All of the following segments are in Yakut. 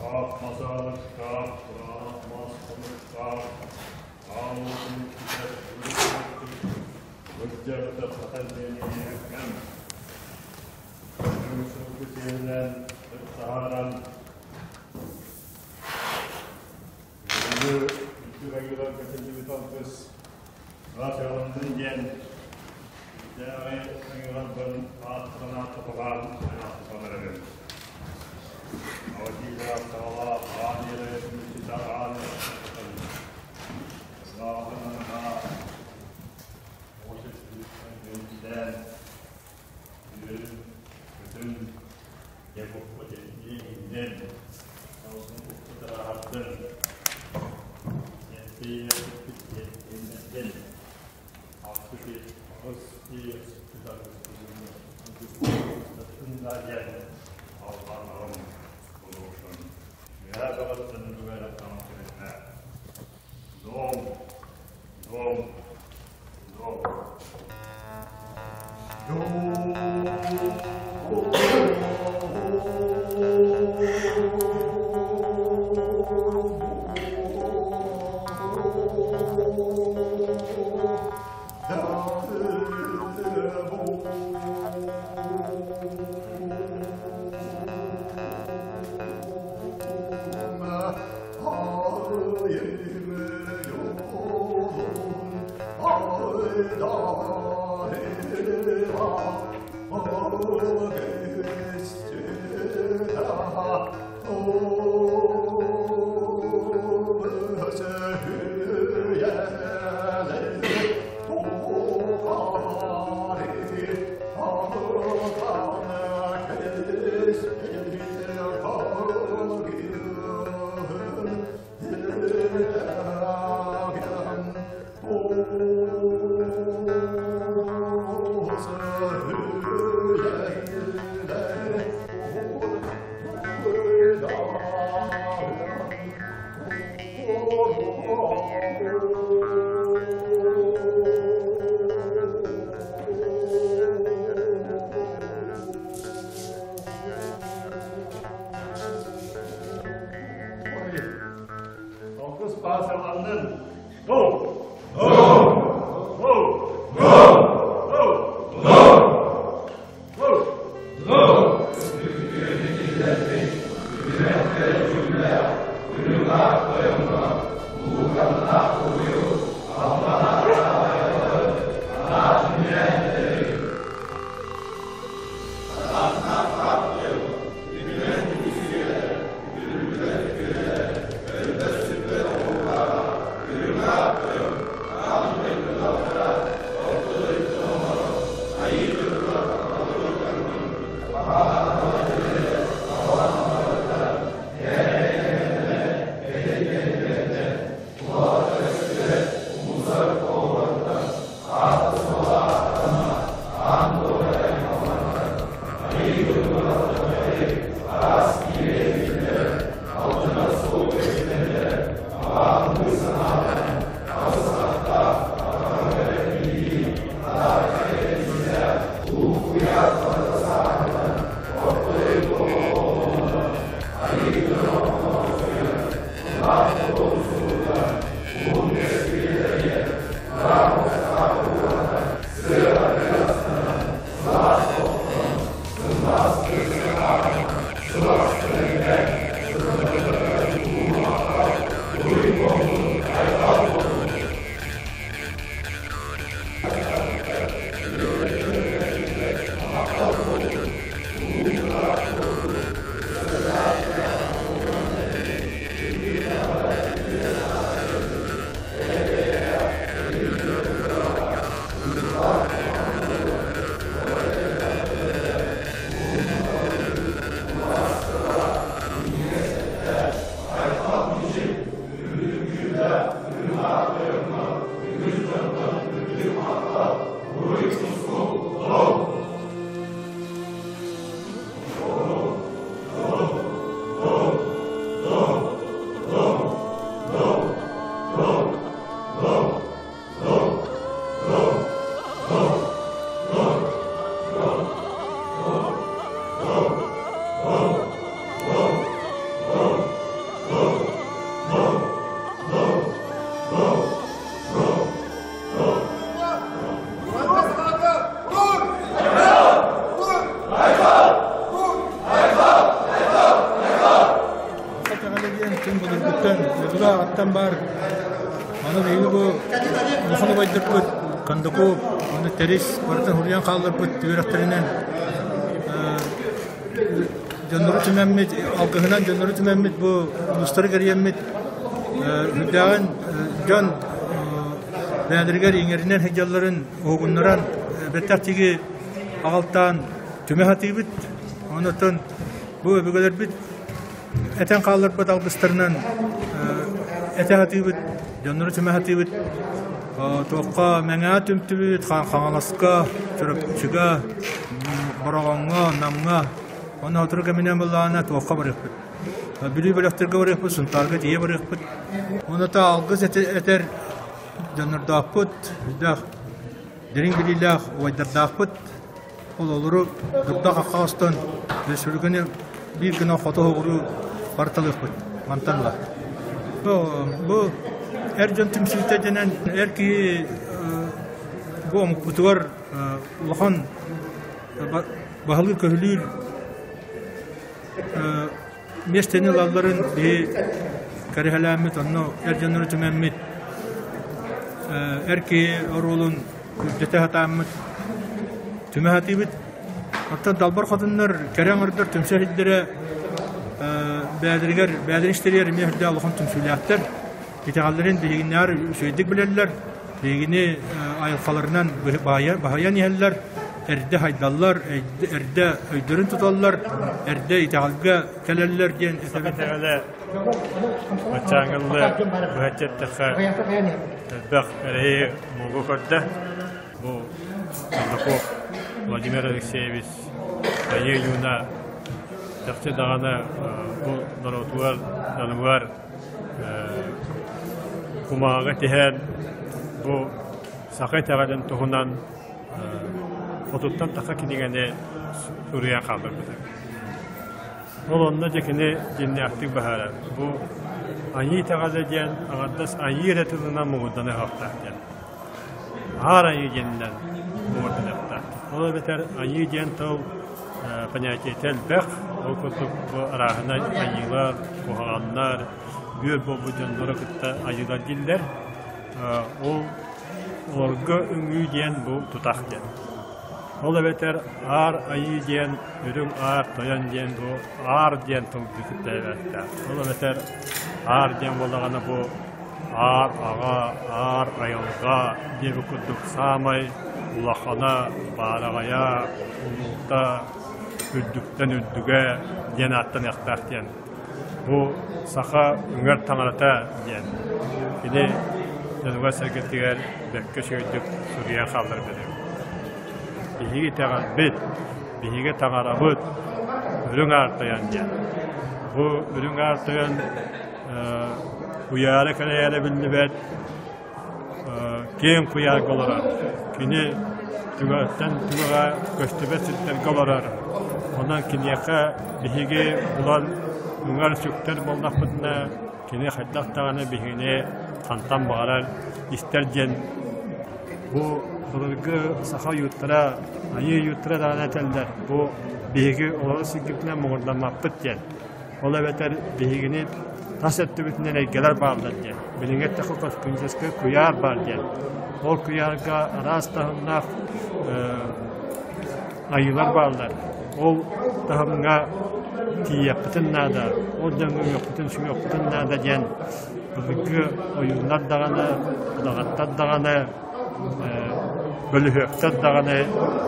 Мазарlıkta, Kur'an, Хотугу аҕаттан баар. Аны биһиги бу улахан убайдарбыт Кондаков уонна Тэрис барытын суруйан хаалларбыт үөрэхтэринэн дьоннору түмэммит, алгыһынан дьоннору түмэммит бу улуустары кэрийэммит үрдээҕин дьон бэйэлэригэр иҥэринэн сылдьалларын уһугуннаран бэттэх тиги аҕалтаан түмэ сатыыбыт. Онон бу өбүгэлэрбит этэн хаалларбыт алгыстарынан этэ сатыыбыт, дьоннору түмэ сатыыбыт. Туохха Мэҥэҕэ түмтүбүт, Хаҥаласка, Чурапчыга, Бороҕоҥҥо, Намҥа уонна сотору кэминэн былаана туохха барыахпыт. Бүлүү бөлөхтөргө барыахпыт, Сунтаарга тиийэ барыахпыт. Уонна алгыс этэр дьоннордоохпут, элбэх дириҥ билиилээх убайдардаахпыт. Ол олору дурда-хахха оҥостон, сүргэни биир гына хоту оҕуруу барыталыахпыт мантан ыла. Бу эр дьон түмсүүтэ дэнэн эр киһи бу омукпутугар улахан баһылыыр-көһүлүүр миэстэни ылалларын биһи кэрэһэлээммит, онно эр дьоннору түмэммит, эр киһи оруолун үрдэтэ сатааммыт, түмэ сатыыбыт. Оттон далбар хотуннар, кэрэ оҥордор түмсэр сирдэрэ бэйэлэригэр, бэйэлэрин истэригэр эмиэ үрдээх улахан түмсүүлээхтэр. Итэҕэллэрин биһигиннээр үчүгэйдик билэллэр, биһигини айылҕаларынан баһыйан иһэллэр, эрдэ хайдаллар, эрдэ өйдөрүн туталлар, эрдэ итэҕэлгэ кэлэллэр диэн Саха итэҕэлэ баччааҥыллы быһаччы эттэххэ элбэх эрэйи муҥу көрдө. Бу Кондаков Владимир Алексеевич Айыы Юна чахчы даҕаны бу норуотугар, дьонугар кумааҕы тиһэн бу саха итэҕэлин туһунан хотуттан таха кинигэни суруйан хаалларбыта. Ол онно дьэ кини дьиннээхтик быһаарар. Бу айыы итэҕэлэ диэн аҥардас айыы эрэ тылынан муҥурданыахтаах диэн. Аар айыы диэнинэн муҥурданыахтаах. Ол эбэтэр айыы диэн тыл понятиета элбэх, ол курдук бу арааһынай айыылар, куһаҕаннар, бүөр буолбут дьоннору кытта айыылар дииллэр. Ол олорго үҥүү диэн бу тутах диэн. Ол эбэтэр аар айыы диэн үрүҥ аар тойон диэн бу аар диэн тылды кытта эбэттээх. Ол эбэтэр аар диэн буоллаҕына бу аар аҕа, аар айылҕа диэбит курдук саамай улахана, баараҕайа, улуута, үрдүктэн үрдүгэ диэн ааттаныахтаах диэн. Бу саха үҥэр таҥарата диэн. Кини дьонугар-сэргэтигэр бэркэ үчүгэйдик суруйан хаалларбыт. Биһиги итэҕэлбит, биһиги таҥарабыт Үрүҥ Аар Тойон диэн. Бу Үрүҥ Аар Тойон куйаара кэлэйэрэ биллибэт киэҥ куйаарга олорор. Кини түгэхтэн түгэҕэ көстүбэт сирдэргэ олорор. Онон киниэхэ биһиги булан үҥэр-сүктэр буоллахпытына, кини хайдах даҕаны биһигини хантан баҕарар истэр диэн бу былыргы саха ойууттара, айыы ойууттара даҕаны этэллэр, бу биһиги олорор сиргитинэн муҥурдаммаппыт диэн. Ол эбэтэр биһигини тас өттүбүтүнэн эйгэлэр бааллар диэн. Билиҥҥи эттэххэ космическай куйаар баар диэн. Ол куйаарга араас таһымнаах айыылар бааллар. Ол таһымҥа тиийиэхпитин наада, ол дьоҥҥо үөхпүтүн-сүҥүөхпүтүн наада диэн былыргы ойууннар даҕаны, удаҕаттар даҕаны, бөлүһүөктэр даҕаны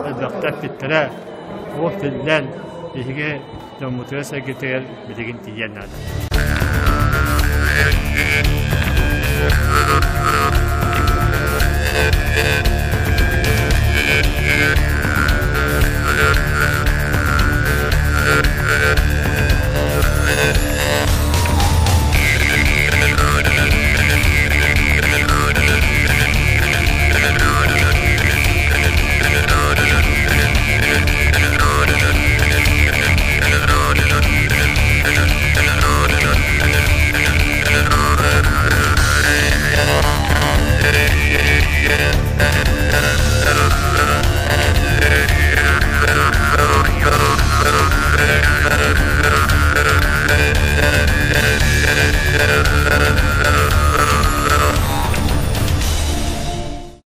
элбэхтэ эппиттэрэ. Ол тиллэн биһиги дьоммутугар-сэргэтигэр билигин тиийиэн наада.